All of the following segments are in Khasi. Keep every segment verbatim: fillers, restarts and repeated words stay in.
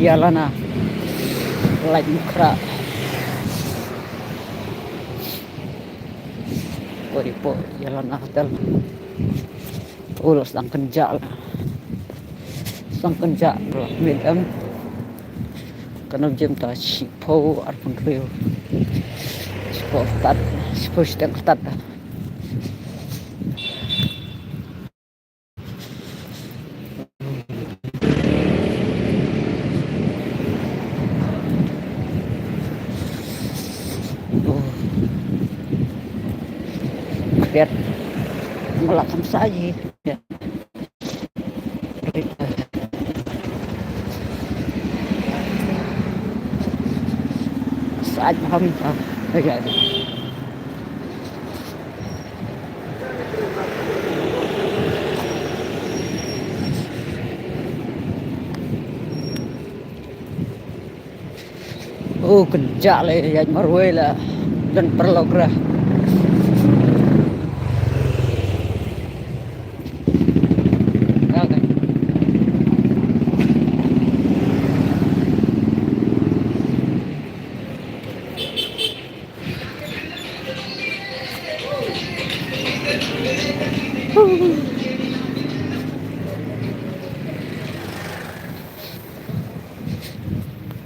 Ïalana. Lait Mukhra. Ko dei hapoh Ïalana Hotel. Oh, la sdang kynjah la. Sdang kynjah la, mih em. Ka nang jam ta shiphew arphew hynriew. Shiphew stad, shiphew shiteng stad. Biat. Mala kam saji. Saat malam tak terjadi. Oh, kynjah la ïaid marwei la. Don paralok ra.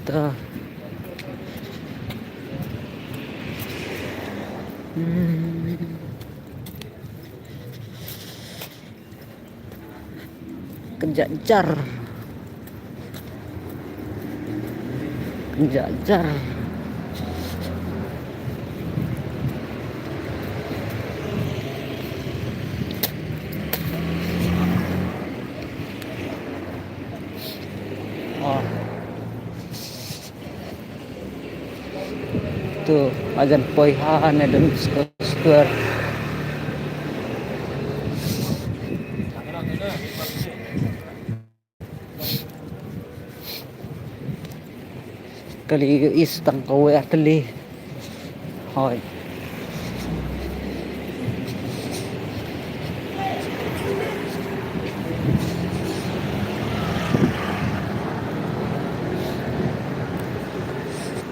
Ta. Hmm. Kynjah jar. Kynjah jar. Oh. Tu, ajan poi ha ne Don Bosco Square. Kali is tang kawei kali. Hoi.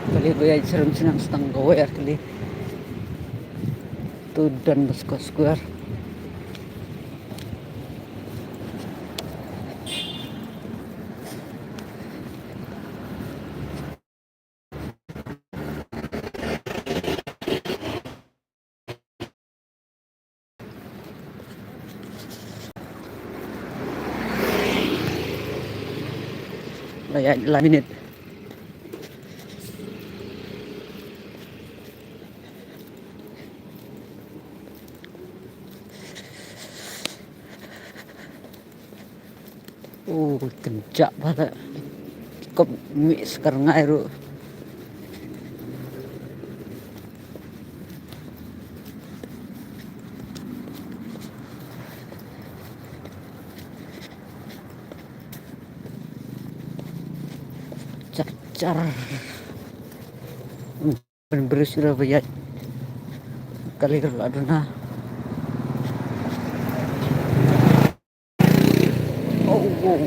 Kali ba ïa cherem chnang stang kawei kali. Tu Don Bosco Square. La ïa la minit. Oh, kynjah bha la. Kop mih skar ngai ruh. Char char. Pynbris ïa ba ïaid. Kali ka la duna. Oh, oh,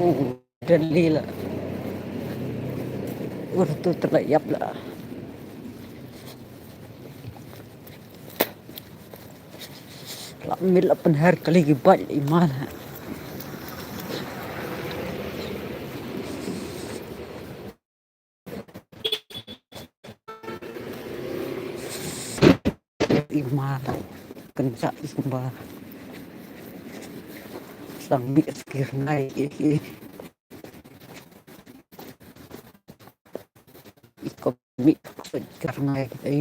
oh, oh. Delhi la. Ur tu tla ïap la. La mil la pynher kali ki bike i man ha. I man kynjah i kumba sang mi skir ngai i i. I kom mi skir ngai i.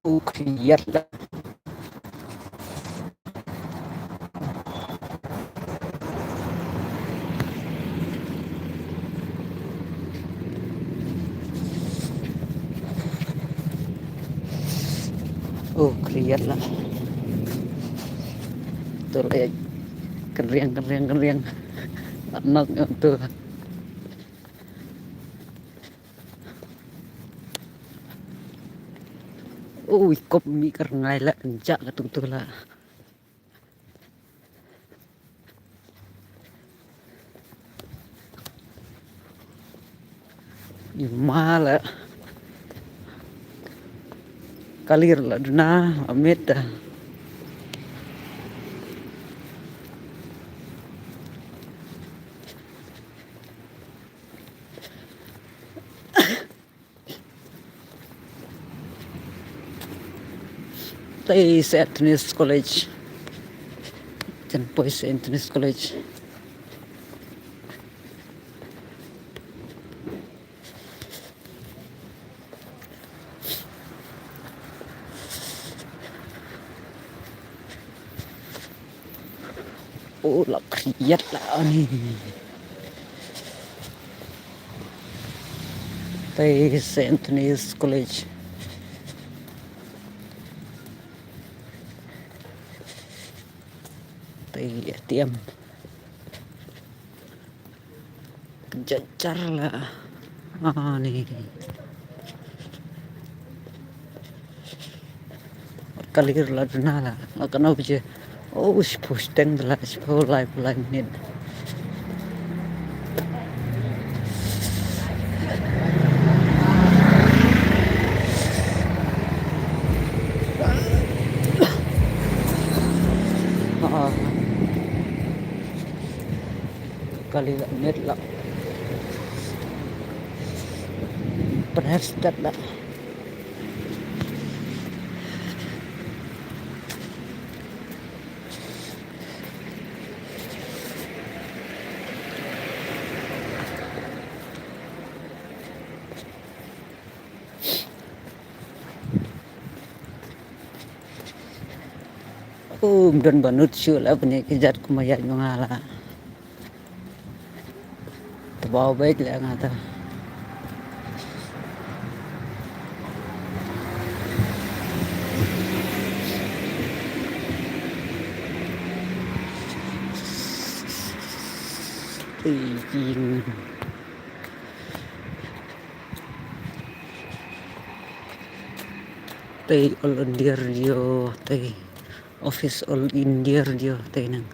U khriat la. Oh, khriat la. Tu la ïa kynriang, kynriang, kynriang. Anak ngan tu. Ui, kop mi kyrngai la, jak ka tu tu la. Ima la. Kali la duna, amit da. Tei Saint Anthony's College. Jan poi Saint Anthony's College. Oh, la khriat la ni. Tei Saint Anthony's College. Tei A T M. Jajar la. Ah, ni. Kali la duna la. Nga kano je. Oh, shiphew shiteng la, shiphew lai, lai minit. Ah. Kali la, net la. Press tat la. Um, don ba nud shuh la bani ki jat kumba ïaid ma nga la. Tbaw beit la nga ta. Ei, jing. Tei All India Radio, tei office All India Radio, tei nang.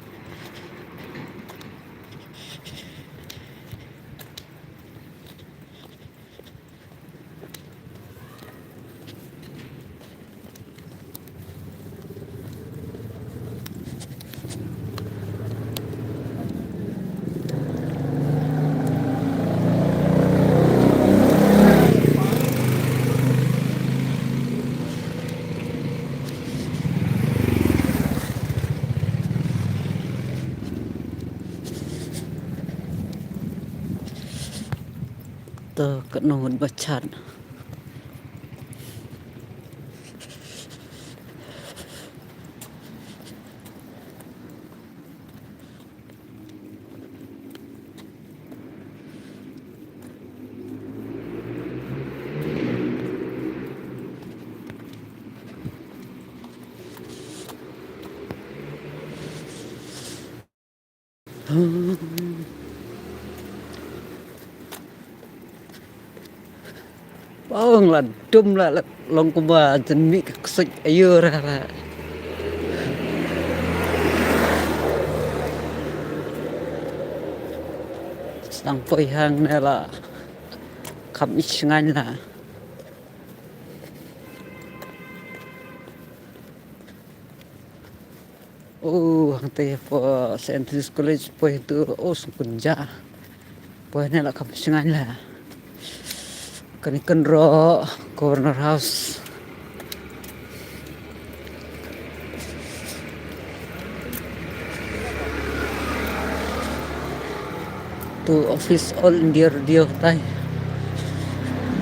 To katno ngut ba chat. Pang la dum la, la long kumba jan mih ka ksuid ayu ra la. Sdang poi hangne la kham ïa sngewbha la. Oh, hangtei hapoh Saint Anthony's College, poi tu, oh, sngewbha. Poi ne la kham sngewbha la. Kane kynroh Governor House. Tu office All India Radio tai.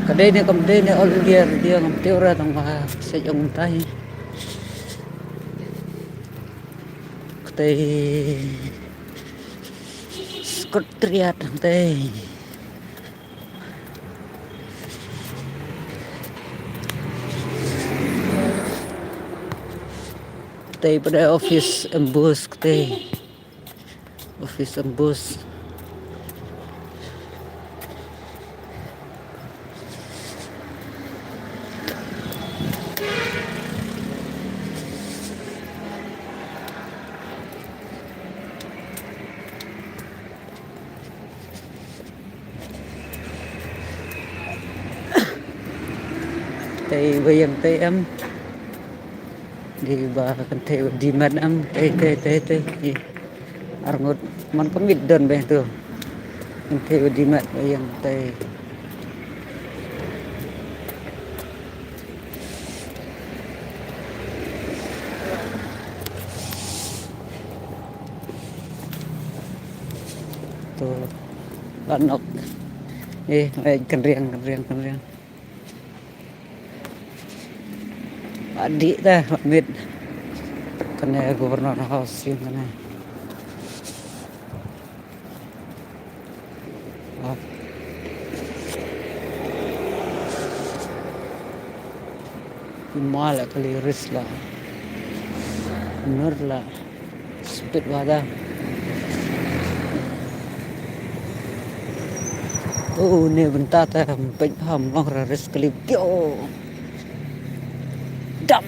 Ka dei ne kam dei ne All India Radio ngam tip re tang ba sa jong tai. Ka dei Secretariat tai. Tei pat office MBOSE tei. Office MBOSE. Tei ba ïeng tei em. Dei ba kynthei ba die met em. Tei, tei, tei, tei. Arngut man ka miet don beh tu. Kynthei ba die met ba ïeng tei. Tu la nok. Eh, eh, kynriang, kynriang, kynriang. Ba dih te ba miet. Kane Governor House ïing kane. Ah. Ima la kali ris la. Nur la. Speed wada. Oh, ne bynta te peit pham long ra ris kali pio. Dam.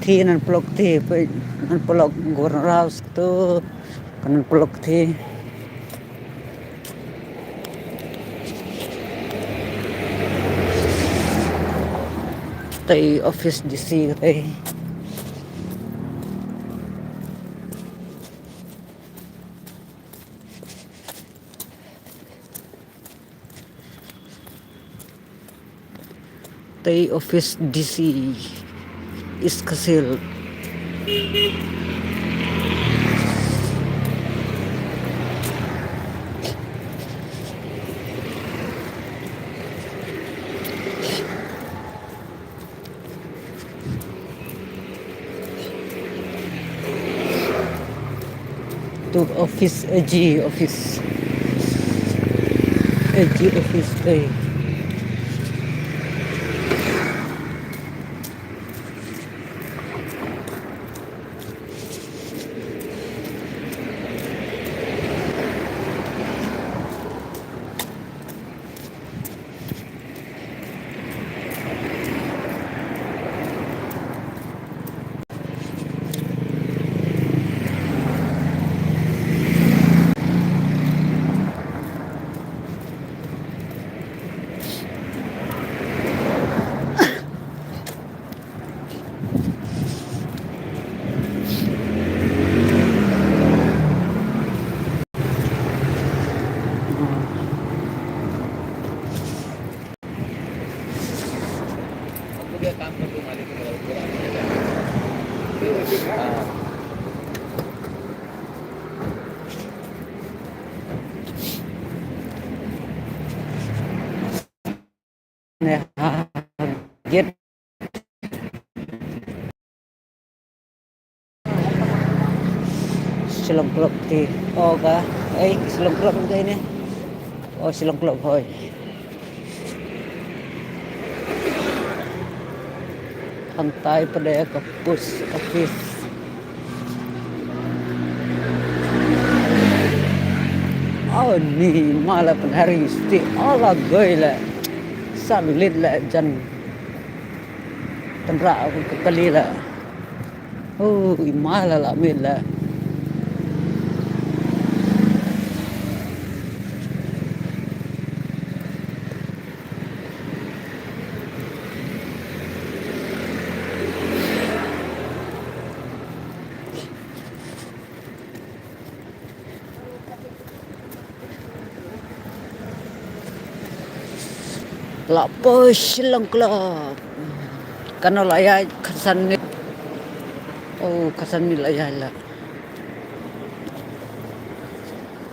Thi nan plok thi, peit nan plok Governor House tu. Kan nan plok thi. Tei office DC tei. Tei office DC East Khasi Hills. Tu office, AG office. AG office tei. Ne ha gate. Shillong Club ti. Oh ka. Eh, Shillong Club ka ini. Oh, Shillong Club hoi. Hangtai pat ka post office. Oh, ni mala penhari sti ala goi la. Salit la jan. Tenra aku kekali la. Oh, imala la mit la. La poi Shillong Club. Kano la ïaid khatsan minit. Oh, khatsan minit la ïaid la.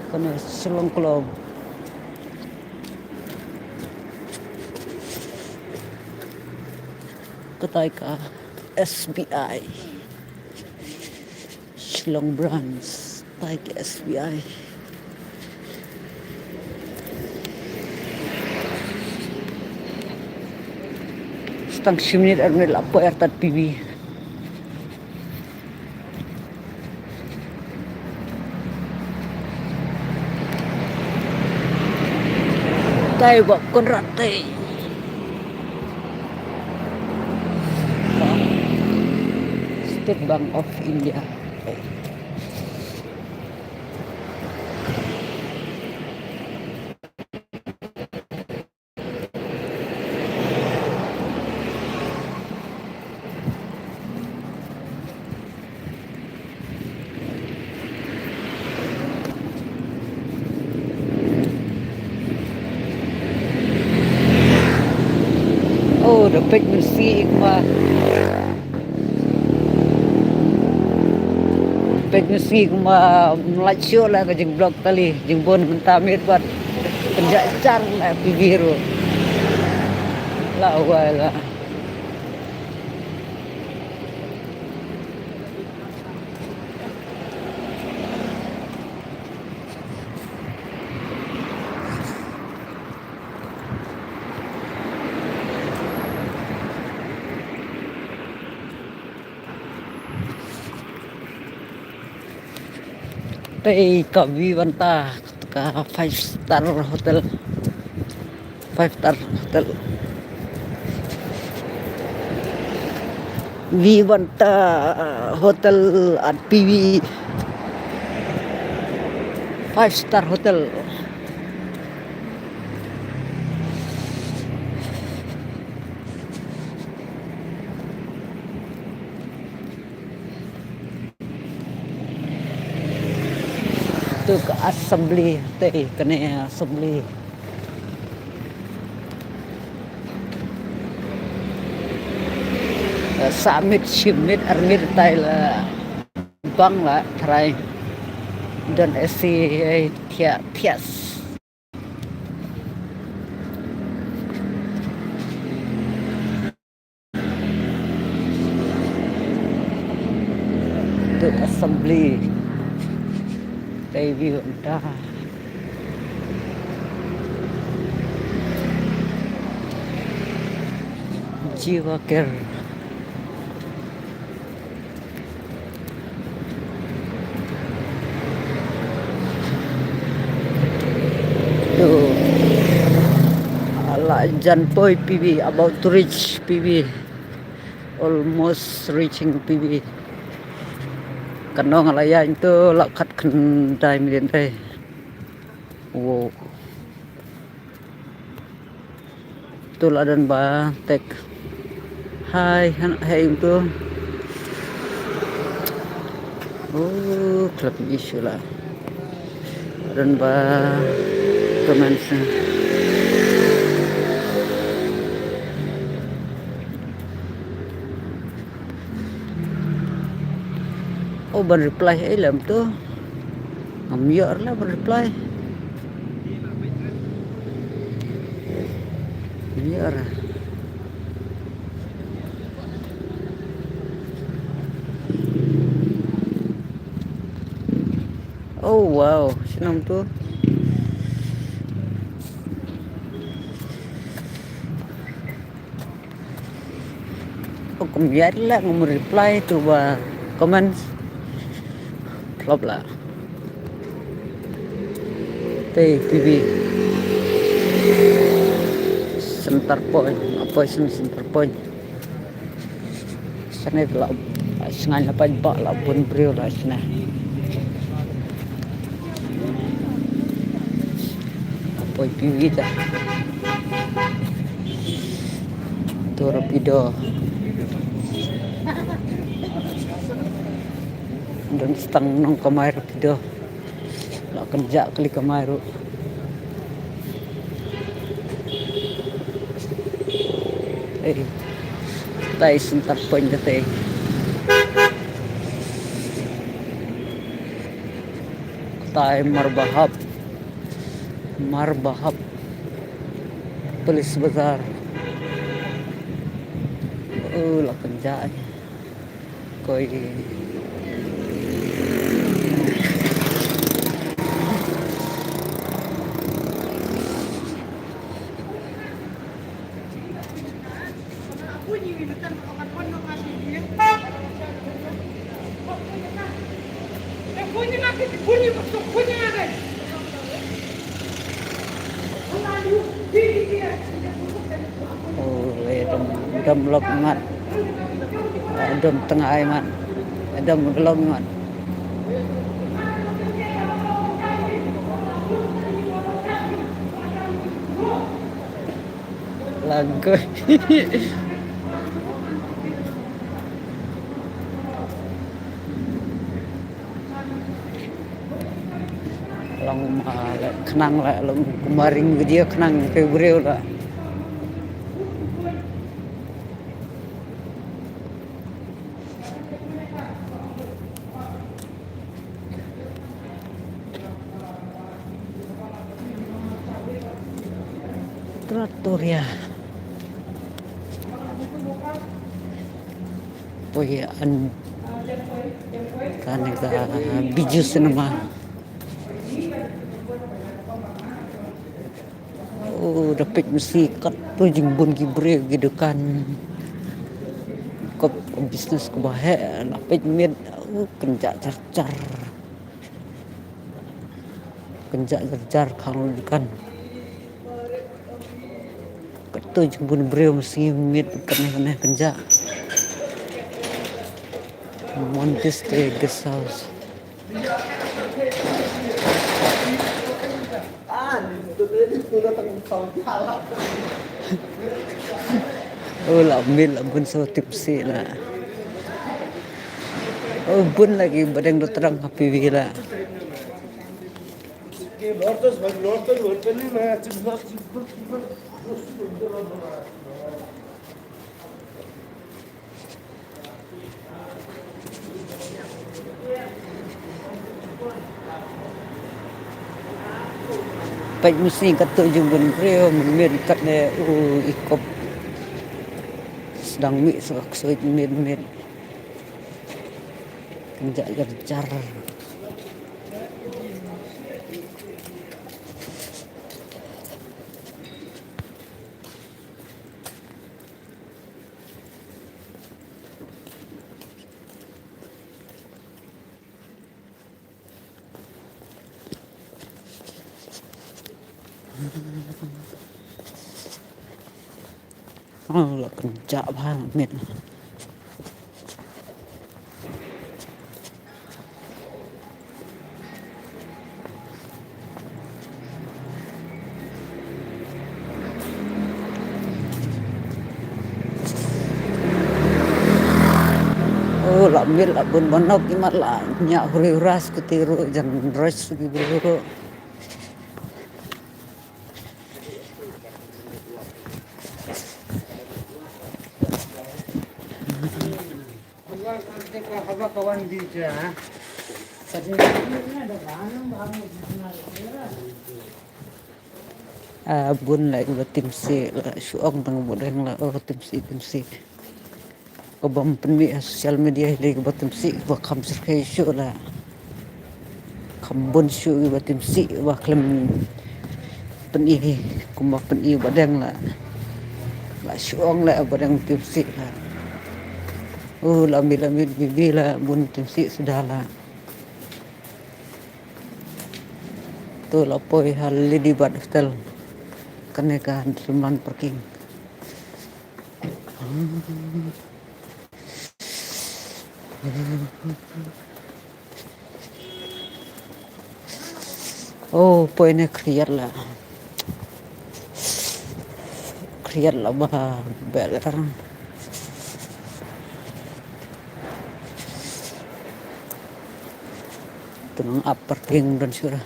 Kano Shillong Club. Katai ka SBI. Shillong Branch, tai ka SBI. Tang shi minit ar minit la poi artat P V. Tai ba Conrad tai. State Bank of India. Oh, da peit mynsngi kumba. Peit mynsngi kumba mlait shuh la ka jingblok tali, jingbun mynta miet bad. Pynjah jar la P V ruh. La wai la. Tei ka view bynta ka five star hotel. Five star hotel. View bynta hotel at P V. Five star hotel. Tu ka assembly, tei kane assembly. Sa miet shi miet ar miet tai la bang la trai. Don A C, eh, thiah thiah. Tu assembly. Tei view bynta. Jiwa Care. Tu. La jan poi P V, about to reach P V. Almost reaching P V. Kan ong la ïa tu la khat khyndai minit dei. Wow. Tu la don ba tek. Hai, han, hai tu. Oh, club issue la. La don ba comments. Oh, ban reply ei lem tu. Ngam ïoh la ban reply. Ngam ïoh la. Oh wow, shnong tu. Kum ïa la ngam reply tu ba comments. Flop la. Tei P V. Center point, apa sini center point? Sini la, sini la pa ba la pun briew la sini. Apa P V dah. Tu Rapido. Don stang nong kamai Rapido. La kynjah kali kamai ruh. Eh, tai center point kata. Tai Marbahap. Marbahap. Police Bazar. Oh, la kynjah. Koi. Oh, eh, dam, dam lok ngat. Ah, dam tengah ai mat. Dam gelong ngat. Lagu. Long ma la khnang la long kumba ring video khnang phi briew la. Trattoria. Poi an kane ka Bijou Cinema. Oh, da peit masi katto jingbun ki briew ki dukan. Ka business kaba heh, la peit miet, oh, kynjah jar jar. Kynjah jar jar khang dukan. Katto jingbun briew masi miet kane kane kynjah. Monastery Guest House. Oh, la miet la bun sa tipsi la. Oh, bun lagi badeng dotang happy villa. Peit masi katto jingbun briew mynmiet katne, u i kop. Sdang mih sa ka ksuid miet miet. Kynjah jar jar. Oh, la kynjah bha miet. Oh, la miet la bun manok imat la nya huri ras kuti ru jan ras kuti ru. Ah, bun la iba timsi la shu ong tang ba dang la, oh, timsi timsi. Kaba ym pynmih ha social media hi dei kaba timsi kaba kham syrkhei shuh la. Kham bun shuh kiba timsi ba khlem pyni kumba pyni ba dang la. La shu ong la ba dang timsi la. U la mi la mi bibi la bun timsi suda la. To la poi ha Lady Bird Hotel. Kane ka Dreamland Parking. Oh, poi ne khriat la. Khriat la ba bel tar. Tunang ap parking don sura.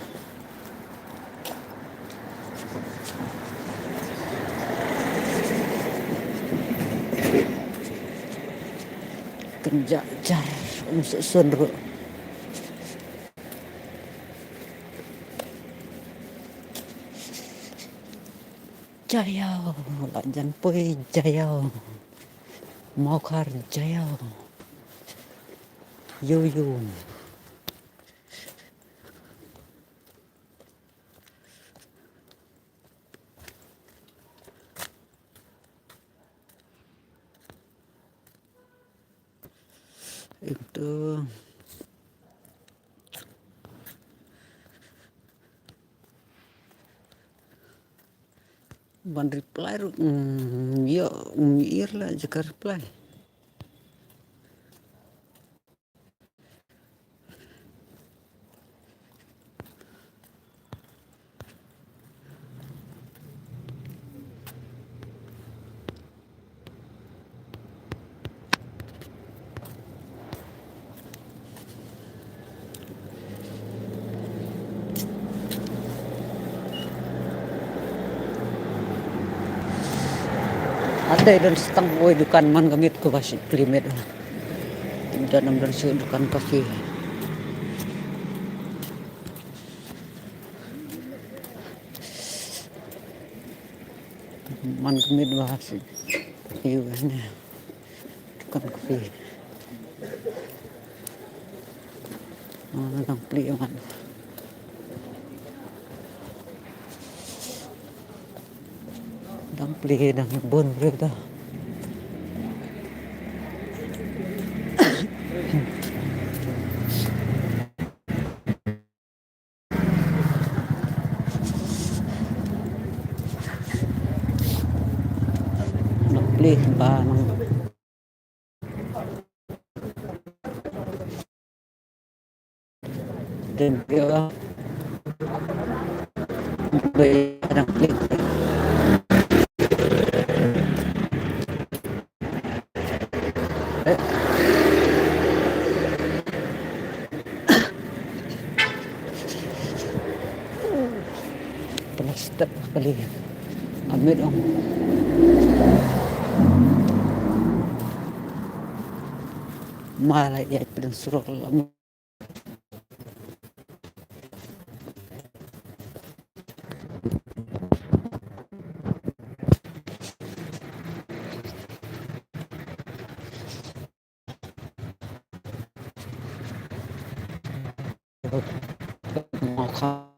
Kynjah jar um se sun ru. Jaiaw, la jan poi Jaiaw. Mawkhar Jaiaw. Yo yo. Itu. Ban reply ruh, mm, ïoh, mm, ir la jaka reply. Ate don stang woi dukan man ka miet ko ba shi klimet. Don am don shu dukan kafe. Man ka miet ba shi. Yu ne. Dukan kafe. Ah, dang plie man. Dang plie dang bun briew ta. Dang plie ba nang. Dang plie. Ba dang plie. Plastik kali. Amit ong. Malai ya pdeng surok la. Mokhar.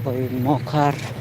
Poi Mokhar.